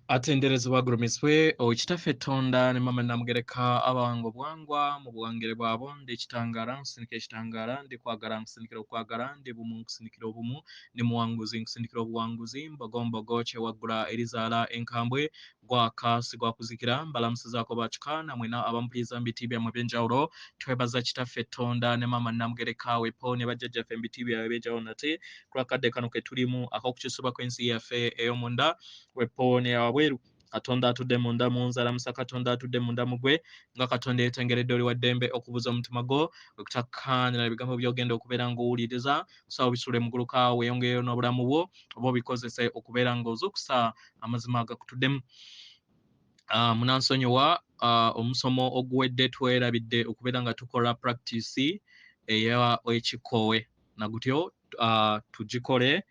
Atenderezebwa agulumizibwe Kitaffe Tonda ne Maama Namugereka abawanga obuwangwa mu buwangire bwabo. Ndi kitangaala nkusindikira ekitangaala, ndi kwagala nkusindikira okwagala, ndi bumu nkusindikira obumu, ndi muwanguzi nkusindikira obuwanguzi, mbogombogo kyewaggula erizaala enkambwe, gwaka si gwakuzikira. Mbalamusizaako bakika namwena abampuliriza mu biti byammwe eby'enjawulo. Twebaza Kitaffe Tonda ne Maama Namugereka wepo ne bajjajjaffe mu biti byabwe eby'enjawulo nate kulwakadde kano ke tulimu ak'okukyusibwa kw'ensi yaffe ey'omunda wepo ne wabweru. Katonda atudde munda mu nze alamusa Katonda atudde munda mu gwe, nga Katonda yeetengeredde oli wa ddembe okubuza omutima gwo wekutakkaanira ebigambo by'ogenda okubeera ng'owuliriza. Kusaba obisule muguluka weeyongereyo n'obulamu bwo oba obikozese okubeera ng'ozuukusa amazima agakutuddemu. Munansonyiwa, omusomo oguwedde twerabidde okubeera nga tukola practice eya ekikoowe nagutyo, tugikole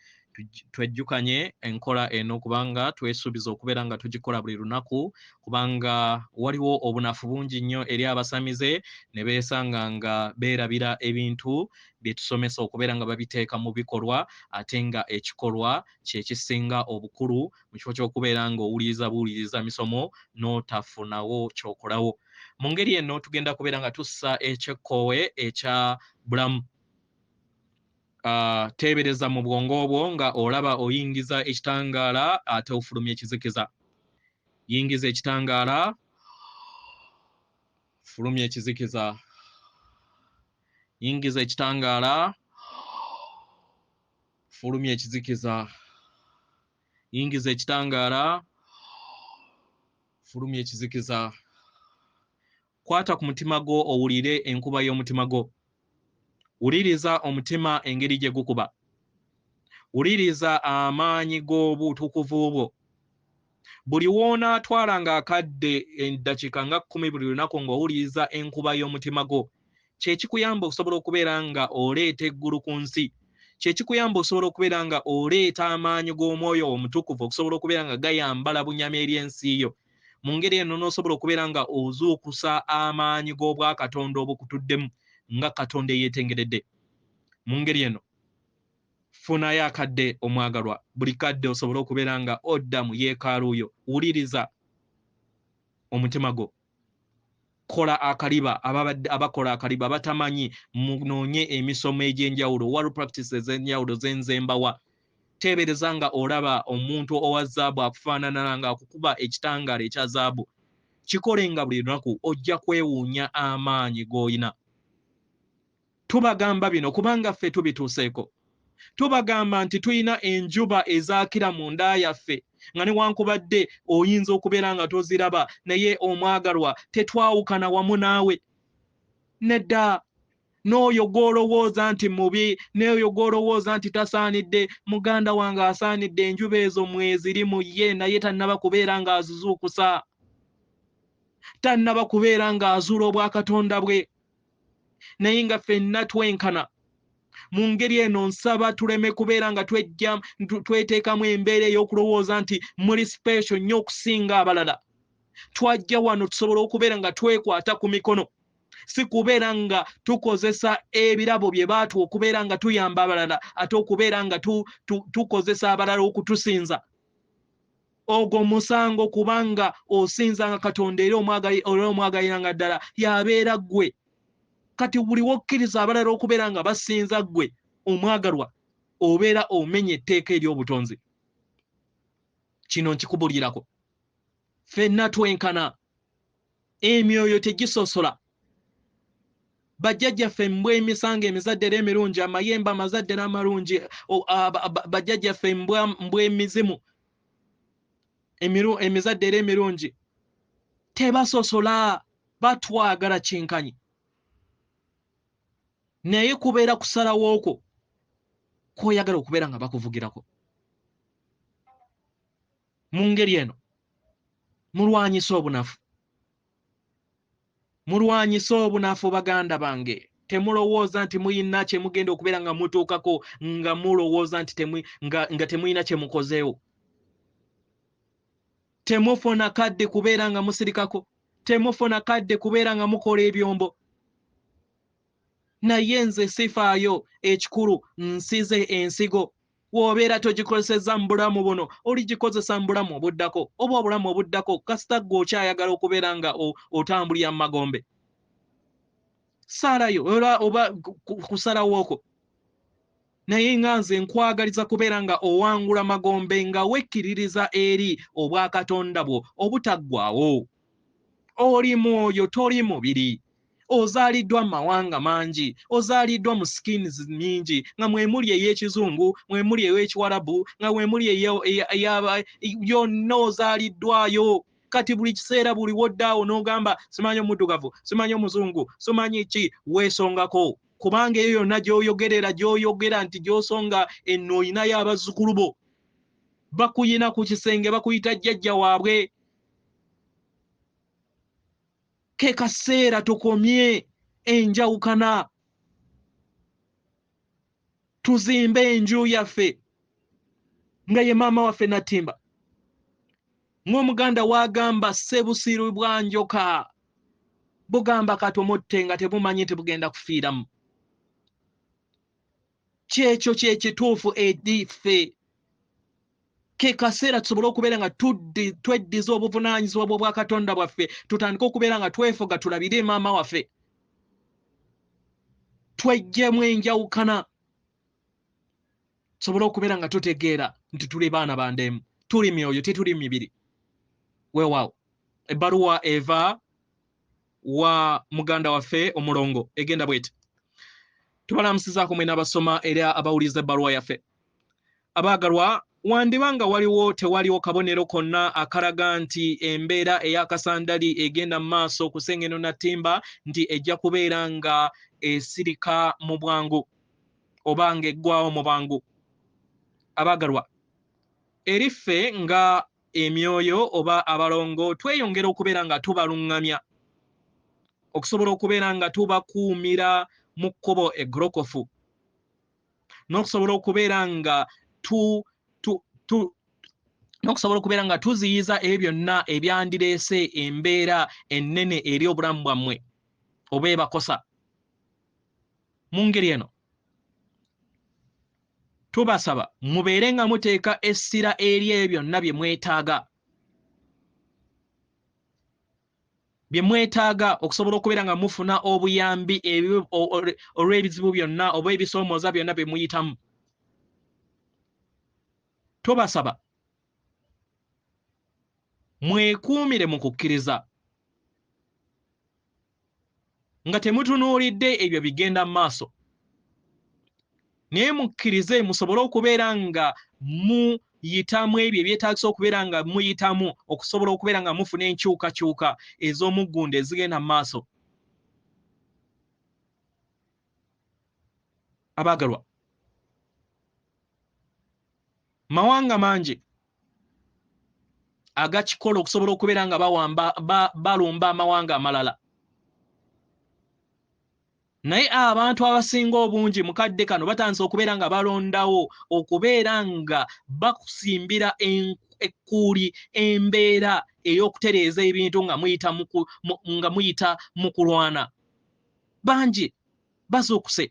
twejjukanye enkola eno kubanga twesuubiza okubeera nga tugikola buli lunaku, kubanga waliwo obunafu bungi nnyo eri abasamize ne beesanga nga beerabira ebintu bye tusomesa okubeera nga babiteeka mu bikolwa, ate nga ekikolwa kye kisinga obukulu mu kifo ky'okubeera ng'owuliriza buwuliriza misomo n'otafunawo ky'okolawo. Mu ngeri eno tugenda kubeera nga tussa ekyekkoowe ekya bulamu. Teebereza mu bwongo bwo nga olaba oyingiza ekitangaala ate ofulumya ekizikiza. Yingiza ekitangaala, fulumya ekizikiza. Yingiza ekitangaala, fulumya ekizikiza. Yingiza ekitangaala, fulumya ekizikiza. Kwata ku mutima gwo owulire enkuba y'omutima gwo. Wuliriza omutima engeri gye gukuba. Wuliriza amaanyi g'obutukuvu bwo. Buli w'onaatwala ng'akadde eddakiika nga 10 buli lunaku ng'owuliriza enkuba y'omutima gwo, kye kikuyamba okusobola okubeera nga oleeta eggulu ku nsi. Kye kikuyamba okusobola okubeera nga oleeta amaanyi g'omwoyo omutukuvu okusobola okubeera nga gayambala bunyama eri ensi yo. Mu ngeri eno n'osobola okubeera nga ozuukusa amaanyi g'obwakatonda obukutuddemu nga Katonda eyeetengeredde. Mu ngeri eno funayo akadde omwagalwa, buli kadde osobole okubeera nga odda mu yeekaalu yo. Wuliriza omutima gwo, kola akaliba. Ababadde abakola akaliba batamanyi, munoonye emisomo egy'enjawulo, waliwo practices ez'enjawulo zenzembawa. Teebereza nga olaba omuntu owa zaabu akufaanana nga akukuba ekitangaala ekya zaabu. Kikole nga buli lunaku, ojja kwewuunya amaanyi g'oyina. Tubagamba bino kubanga ffe tubituuseeko. Tubagamba nti tulina enjuba ezaakira munda yaffe nga newankubadde oyinza okubeera nga toziraba, naye omwagalwa tetwawukana wamu naawe. Nedda, n'oyo gw'olowooza nti mubi, n'oyo gw'olowooza nti tasaanidde, muganda wange asaanidde. Enjuba ezo mweziri mu ye, naye tannaba kubeera ng'azizuukusa, tannaba kubeera ng'azuula obwakatonda bwe, naye nga ffenna twenkana. Mu ngeri eno nsaba tuleme kubeera nga twejja tweteekamu embeera ey'okulowooza nti muli special nnyo okusinga abalala. Twajja wano tusobola okubeera nga twekwata ku mikono, si kubeera nga tukozesa ebirabo bye baatuwa okubeera nga tuyamba abalala, ate okubeera nga tukozesa abalala okutusinza. Ogwo musango, kubanga osinzanga Katonda era omwagaliranga ddala yabeera ggwe. Kati buli wokkiriza abalala okubeera nga basinza ggwe, omwagalwa, obeera omenya etteeka ery'obutonzi. Kino nkikubulirako, ffenna twenkana, emyoyo tegisosola. Bajjajjaffe mbwa emisango emizadde era emirungi, amayembe amazadde n'amalungi, bajjajjaffe mbwa emizimu emizadde era emirungi tebasosola, batwagala kyenkanyi. Naye kubeera kusalawo okwo kw'oyagala okubeera nga bakuvugirako. Mu ngeri eno mulwanyise obunafu, mulwanyise obunafu baganda bange. Temulowooza nti muyina kye mugenda okubeera nga mutuukako nga mulowooza nti nga temuyina kye mukozeewo. Temufuna kadde kubeera nga musirikako, temufuna kadde kubeera nga mukola ebyombo. Naye nze sifaayo, ekikulu nsize ensigo. W'obeera togikozesezza mu bulamu buno, oligikozesa mu bulamu obuddako, oba obulamu obuddako, kasita ggwe okyayagala okubeera nga otambulira mu magombe. Saalayo oba kusalawo okwo. Naye nga nze nkwagaliza kubeera nga owangula magombe nga wekkiririza eri obwakatonda bwo obutaggwaawo. Oli mwoyo, toli mubiri. Ozaaliddwa mu mawanga mangi, ozaaliddwa mu skins nnyingi, nga mwe muli ey'ekizungu, mwe muli ey'ekiwarabu, nga mwe muli yonna ozaaliddwayo. Kati buli kiseera buli wodda awo n'ogamba simanyi omuddugavu, simanyi omuzungu, simanyi ki, weesongako. Kubanga eyo yonna gy'oyogerera, gy'oyogera nti gy'osonga enno oyinayo abazzukulu bo. Bakuyina ku kisenge, bakuyita jjajja waabwe. Ke kaseera tukomye enjawukana, tuzimbe enju yaffe nga ye maama waffe Nattimba. Ng'Omuganda w'agamba ssebusiru bwa njoka bugamba katumutte nga tebumanyi nti bugenda kufiiramu. Kyekyo kye kituufu eri ffe. Ke kaseera tusobole okubeera nga tweddiza obuvunaanyizibwa bw'obwakatonda bwaffe, tutandike okubeera nga twefuga, tulabire maama waffe, tweggyemu enjawukana, tusobole okubeera nga tutegeera nti tuli baana ba Ndeemu, tuli myoyo, tetuli mibiri. Weewaawo ebbaluwa eva wa muganda waffe omulongo egenda bweti. Tubalamusizaako mwena abasoma era abawuliza ebbaluwa yaffe. Abaagalwa, wandiba nga waliwo tewaliwo kabonero konna akalaga nti embeera ey'akasandali egenda mu maaso ku Ssengendo Nattimba nti ejja kubeera nga esirika mu bwangu oba ng'eggwawo mu bwangu. Abaagalwa, eri ffe nga emyoyo oba abalongo tweyongera okubeera nga tubaluŋŋamya okusobola okubeera nga tubakuumira mu kkubo eggolokofu n'okusobola okubeera nga tu, tu, tu, n'okusobola okubeera nga tuziyiza ebyo byonna ebyandireese embeera ennene eri obulamu bwammwe oba ebakosa. Mu ngeri eno tubasaba mubeere nga muteeka essira eri ebyo byonna bye mwetaaga, bye mwetaaga okusobola okubeera nga mufuna obuyambi olw'ebizibu byonna oba ebisoomooza byonna bye muyitamu. Tubasaba mwekuumire mu kukkiriza nga temutunuulidde ebyo bigenda mu maaso, naye mukkirize musobole okubeera nga muyitamu ebyo ebyetaagisa okubeera nga muyitamu okusobola okubeera nga mufuna enkyukakyuka ez'omuggundu ezigenda mu maaso. Abaagalwa, mawanga mangi agakikola okusobola okubeera nga balumba amawanga amalala, naye abantu abasinga obungi mu kadde kano batandise okubeera nga balondawo okubeera nga bakusimbira ekkuuli embeera ey'okutereeza ebintu nga muyita mu kulwana. Bangi bazuukuse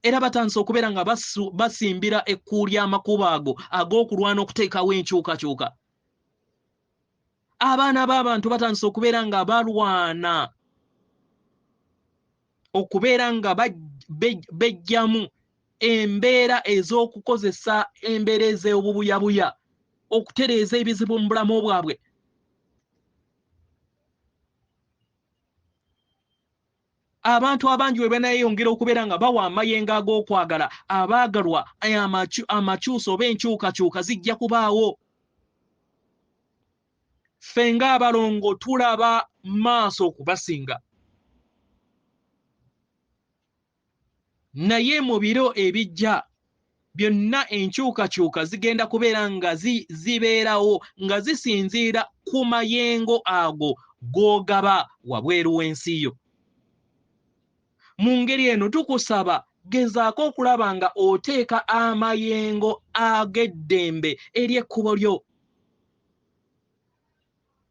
era batandise okubeera nga basimbira ekkuuli amakubo ago ag'okulwana okuteekawo enkyukakyuka. Abaana b'abantu batandise okubeera nga balwana okubeera nga bejjamu embeera ez'okukozesa embeera ez'obubuyabuya okutereeza ebizibu mu bulamu bwabwe. Abantu abangi bwe banaayeyongera okubeera nga bawa amayengo ag'okwagala, abaagalwa, amakyusa oba enkyukakyuka zijja kubaawo. Ffe ng'abalongo tulaba maaso okubasinga, naye mu biro ebijja byonna enkyukakyuka zigenda kubeera nga zibeerawo nga zisinziira ku mayengo ago g'ogaba wabweru w'ensi yo. Mu ngeri eno tukusaba gezaako okulaba nga oteeka amayengo ag'eddembe eri ekkubo lyo.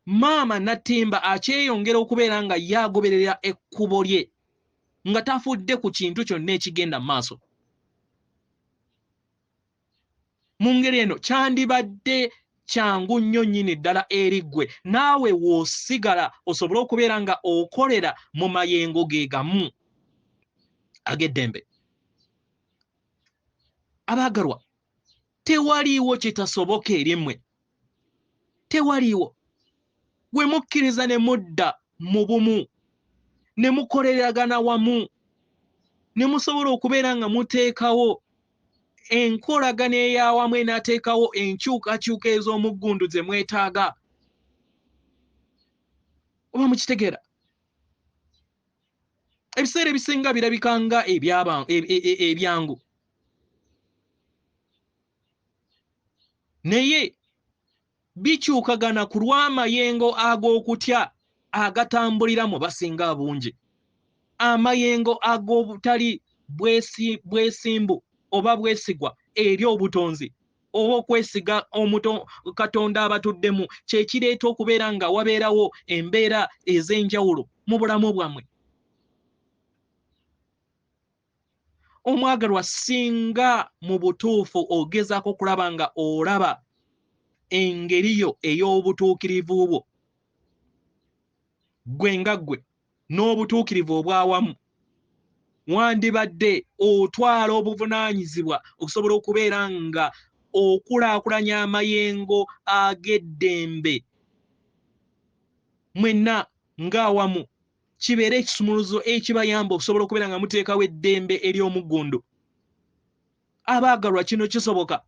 Maama Nattimba akyeyongera okubeera nga ye agoberera ekkubo lye nga tafudde ku kintu kyonna ekigenda mu maaso. Mu ngeri eno kyandibadde kyangu nnyo nnyini ddala eri ggwe naawe w'osigala osobole okubeera nga okolera mu mayengo ge gamu ag'eddembe. Abaagalwa, tewaliiwo kitasoboka eri mmwe, tewaliiwo. Bwe mukkiriza ne mudda mu bumu ne mukoleragana wamu ne musobola okubeera nga muteekawo enkolagana ey'awamu enaateekawo enkyukakyuka ez'omuggundu ze mwetaaga. Oba mukitegeera? Ebiseera ebisinga birabika nga ebyangu, naye bikyukagana ku lw'amayengo ag'okutya agatambulira mu basinga abungi, amayengo ag'obutali bwesimbu oba bwesigwa eri obutonzi oba okwesiga Katonda abatuddemu, kye kireeta okubeera nga wabeerawo embeera ez'enjawulo mu bulamu bwammwe. Omwagalwa, singa mu butuufu ogezaako okulaba nga olaba engeri yo ey'obutuukirivu bwo ggwe nga ggwe n'obutuukirivu obw'awamu, wandibadde otwala obuvunaanyizibwa okusobola okubeera nga okulaakulanya amayengo ag'eddembe mwenna ng'awamu, kibeere ekisumuluzo ekibayamba okusobola okubeera nga muteekawo eddembe ery'omuggundu. Abaagalwa, kino kisoboka,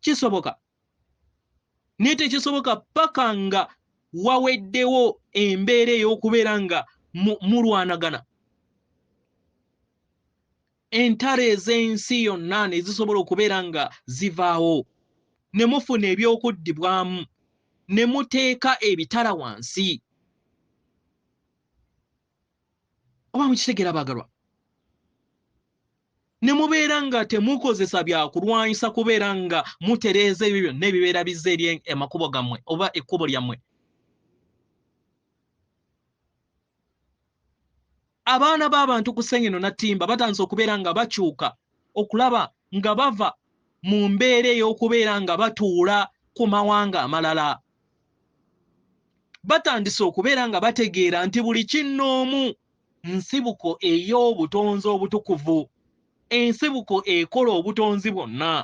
kisoboka, naye tekisoboka paka nga waweddewo embeera ey'okubeera nga mulwanagana. Entalo ez'ensi yonna ne zisobola okubeera nga zivaawo, ne mufuna ebyokuddibwamu, ne muteeka ebitala wansi. Oba mukitegeera abaagalwa? Ne mubeera nga temukozesa byakulwanyisa kubeera nga mutereeza ebyo byonna ebibeera bizze eri amakubo gammwe oba ekkubo lyammwe. Abaana b'abantu ku Sengeno Nattimba batandise okubeera nga bakyuka okulaba nga bava mu mbeera ey'okubeera nga batuula ku mawanga amalala. Batandise okubeera nga bategeera nti buli kinnoomu nsibuko ey'obutonzi obutukuvu, ensibuko ekola obutonzi bwonna.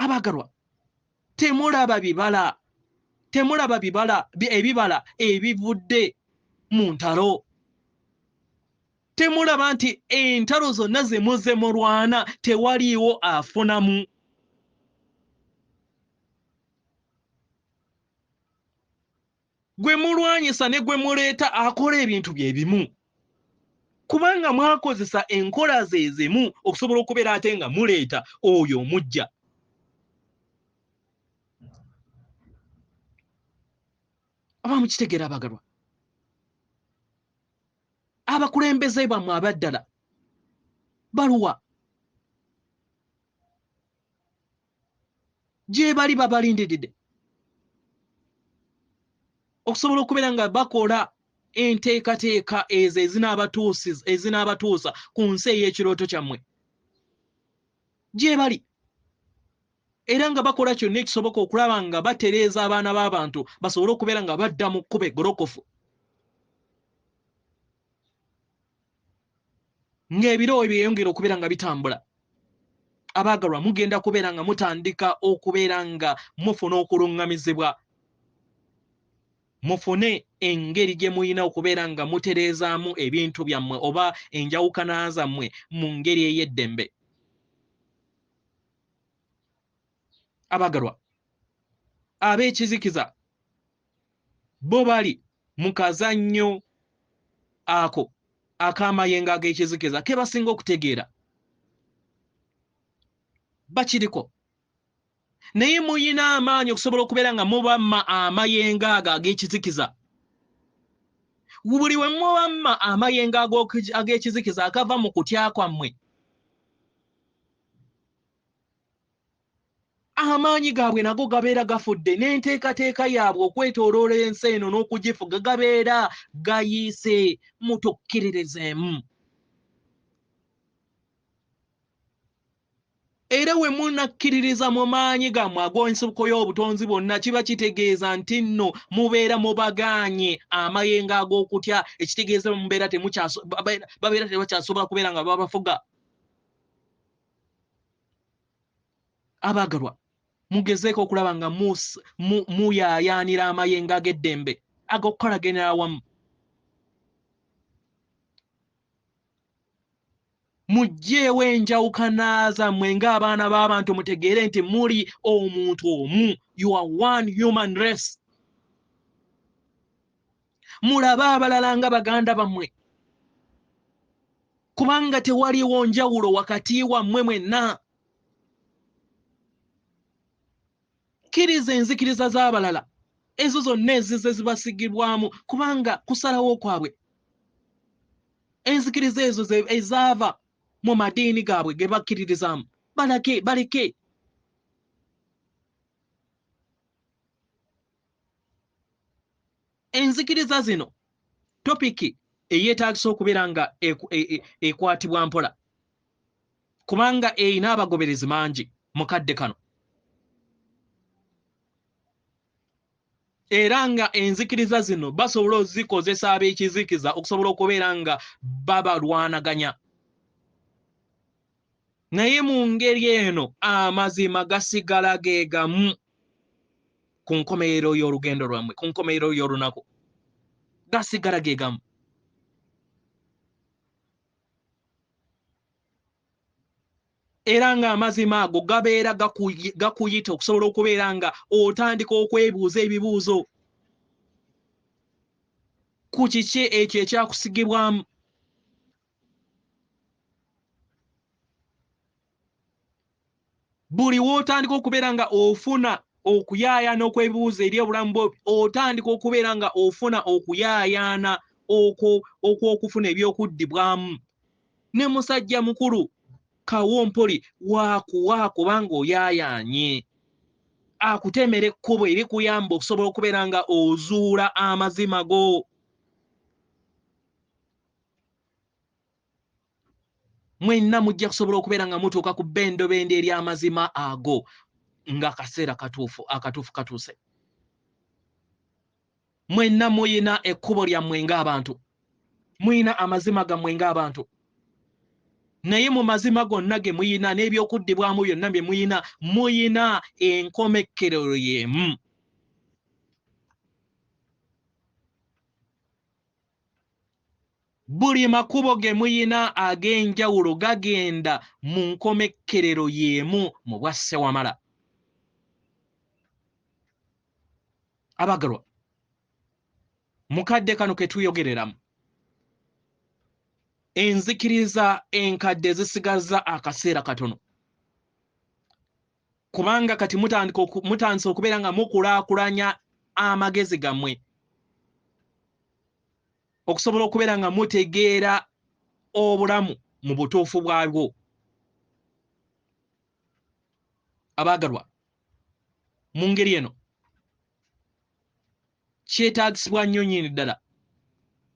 Abaagalwa, temulaba bibala, temulaba bibala, ebibala ebivudde mu ntalo. Temulaba nti entalo zonna ze muzze mulwana tewaliiwo afunamu. Gwe mulwanyisa ne gwe muleeta akola ebintu bye bimu, kubanga mwakozesa enkola ze zimu okusobola okubeera ate nga muleeta oyo omujja. Aba mukitegeera abagalwa? Abakulembeze bammwe abaddala baluwa? Gye bali babalindiridde okusobola okubeera nga bakola enteekateeka ezo ezinaabatuusa ku nsi ey'ekirooto kyammwe. Gye bali era nga bakola kyonna ekisoboka okulaba nga batereeza abaana b'abantu basobole okubeera nga badda mu kkubo eggolokofu, ng'ebiro byeyongera okubeera nga bitambula. Abaagalwa, mugenda kubeera nga mutandika okubeera nga mufuna okuluŋŋamizibwa, mufune engeri gye mulina okubeera nga mutereezaamu ebintu byammwe oba enjawukana zammwe mu ngeri ey'eddembe. Abaagalwa, ab'ekizikiza bo bali mu kazannyo ako ak'amayengo ag'ekizikiza ke basinga okutegeera, bakiriko, naye muyina amaanyi okusobola okubeera nga mubamma amayengo ago ag'ekizikiza. Buli we mubamma amayengo ag'ekizikiza akava mu kutya kwammwe, amaanyi gaabwe nago gabeera gafudde, n'enteekateeka yaabwe okwetooloola ensi eno n'okugifuga gabeera gayiise. Mutukkiririzeemu. Era we munakkiririza mu maanyi gammwe ag'ensibuko y'obutonzi bwonna, kiba kitegeeza nti nno mubeera mubagaanye amayengo ag'okutya, ekitegeeza mubeera babeera tebakyasobola kubeera nga babafuga. Abaagalwa, mugezeeko okulaba nga muyaayaanira amayengo ag'eddembe ag'okukolaganira awamu. Muggyeewo enjawukana zammwe ng'abaana b'abantu, mutegeere nti muli omuntu omu. You are one human race. Mulabe abalala nga baganda bammwe, kubanga tewaliwo njawulo wakati wammwe mwenna. Kkiriza enzikiriza z'abalala ezo zonna ezize zibasigibwamu, kubanga kusalawo kwabwe. Enzikiriza ezo ezaava mu madiini gaabwe ge bakkiririzaamu, baleke baleke. Enzikiriza zino topiki eyeetaagisa okubeera nga ekwatibwa mpola, kubanga erina abagoberezi mangi mu kadde kano. Era nga enzikiriza zino basobola ozikozesa ab'ekizikiza okusobola okubeera nga babalwanaganya. Naye mu ngeri eno amazima gasigala ge gamu ku nkomerero y'olugendo lwammwe, ku nkomerero y'olunaku, gasigala ge gamu. Era ng'amazima ago gabeera gakuyita okusobola okubeera nga otandika okwebuuza ebibuuzo ku kiki ekyo ekyakusigibwamu. Buli w'otandika okubeera nga ofuna okuyaayaana okwebuuza eri obulamu bwo, otandika okubeera nga ofuna okuyaayaana okw'okufuna ebyokuddibwamu. Ne musajja mukulu Kawompoli waakuwa kubanga oyaayaanye, akutemera ekkubo erikuyamba okusobola okubeera nga ozuula amazima go. Mwenna mujja kusobola okubeera nga mutuuka ku bendobendo ery'amazima ago ng'akaseera katuufu akatuufu katuuse. Mwenna muyina ekkubo lyammwe ng'abantu, muyina amazima gammwe ng'abantu, naye mu mazima gonna ge muyina n'ebyokuddibwamu byonna bye muyina, muyina enkomekkerero y'emu. Buli makubo ge muyina ag'enjawulo gagenda mu nkomekkerero y'emu mu bwa Ssewamala. Abagalwa, mukadde kano ke tuyogereramu, enzikiriza enkadde zisigaza akaseera katono, kubanga kati mutandise okubeera nga mukulaakulanya amagezi gammwe okusobola okubeera nga mutegeera obulamu mu butuufu bwabwo. Abaagalwa, mu ngeri eno kyetaagisibwa nnyo nnyini ddala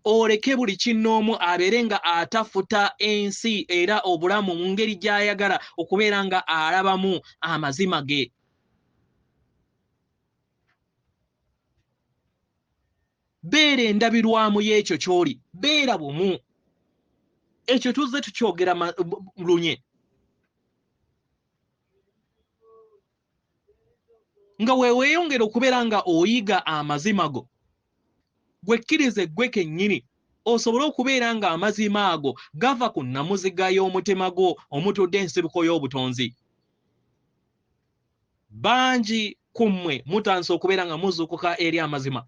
oleke buli kinnoomu abeere nga atafuta ensi era obulamu mu ngeri gy'ayagala okubeera nga alabamu amazima ge. Beera endabirwamu y'ekyo ky'oli, beera bumu. Ekyo tuzze tukyogera lunye. Nga weweeyongera okubeera nga oyiga amazima go, gwekkirize ggwe kennyini osobole okubeera nga amazima ago gava ku nnamuziga y'omutima gwo omutudde ensibuko y'obutonzi. Bangi ku mmwe mutandise okubeera nga muzuukuka eri amazima,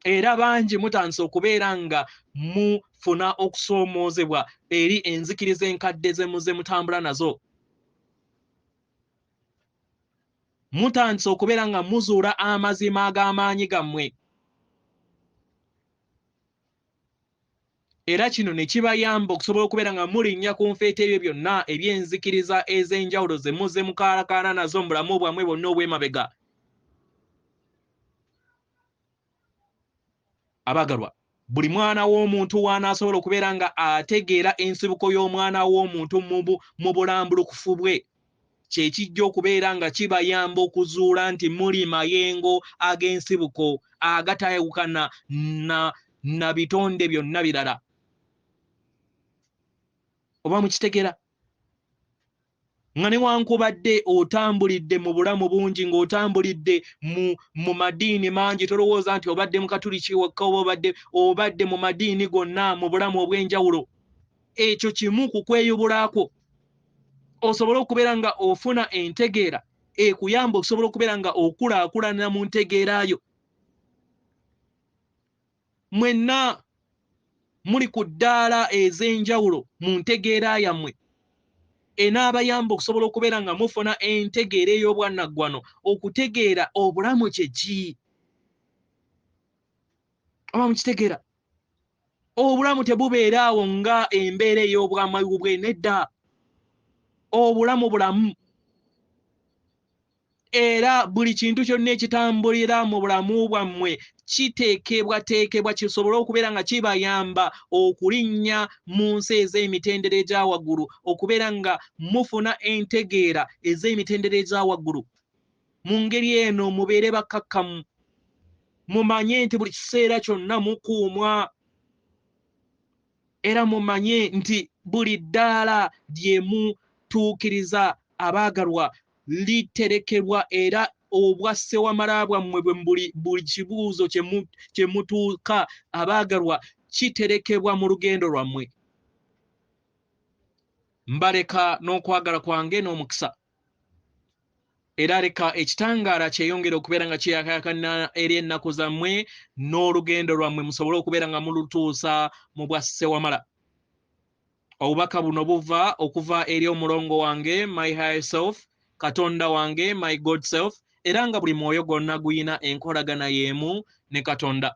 era bangi mutandise okubeera nga mufuna okusoomoozebwa eri enzikiriza enkadde ze muze mutambula nazo. Mutandise okubeera nga muzuula amazima ag'amaanyi gammwe, era kino ne kibayamba okusobola okubeera nga mulinnya ku nfeete ebyo byonna eby'enzikiriza ez'enjawulo ze muze mukaalakaana nazo mu bulamu bwammwe bwonna obw'emabega. Abagalwa, buli mwana w'omuntu w'anaasobola okubeera nga ategeera ensibuko y'omwana w'omuntu mu bulambulukufu bwe, kye kijja okubeera nga kibayamba okuzuula nti muli mayengo ag'ensibuko agatayawukana na na bitonde byonna birala. Oba mukitegera? Nga newankubadde otambulidde mu bulamu bungi, ng'otambulidde mu mu madiini mangi, tolowooza nti obadde mu Katuliki wokka oba obadde obadde mu madiini gonna mu bulamu obw'enjawulo. Ekyo kimu ku kweyubulakwo osobole okubeera nga ofuna entegeera ekuyamba okusobola okubeera nga okulaakulana mu ntegeerayo. Mwenna muli ku ddaala ez'enjawulo mu ntegeera yammwe enaabayamba okusobola okubeera nga mufuna entegeera ey'obwannaggwano okutegeera obulamu kye ki. Oba mukitegeera? Obulamu tebubeera awo nga embeera ey'obwamawubwe, nedda. Obulamu bulamu, era buli kintu kyonna ekitambulira mu bulamu bwammwe kiteekebwateekebwa kisobole okubeera nga kibayamba okulinnya mu nsi ez'emitendera egya waggulu, okubeera nga mufuna entegeera ez'emitendera egya waggulu. Mu ngeri eno mubeere bakkakkamu, mumanye nti buli kiseera kyonna mukuumwa, era mumanye nti buli ddaala lye mutuukiriza, abaagalwa, literekebwa, era obwa ssewamala bwammwe bwe buli kibuuzo kye mutuuka, abaagalwa, kiterekebwa mu lugendo lwammwe. Mbaleka n'okwagala kwange n'omukisa, era leka ekitangaala kyeyongere okubeera nga kiyakaayakana eri ennaku zammwe n'olugendo lwammwe, musobole okubeera nga mulutuusa mu bwa ssewamala. Obubaka buno buva okuva eri omulongo wange, my higher self, Katonda wange, my God self, era nga buli mwoyo gwonna guyina enkolagana y'emu ne Katonda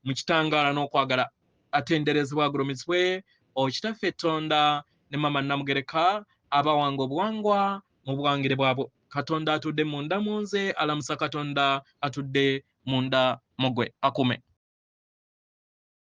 mu kitangaala n'okwagala. Atenderezebwa agulumizibwe Okitaffe Tonda ne Mama Namugereka, abawanga obuwangwa mu buwangire bwabwo. Katonda atudde munda mu nze alamusa Katonda atudde munda mu gwe akume.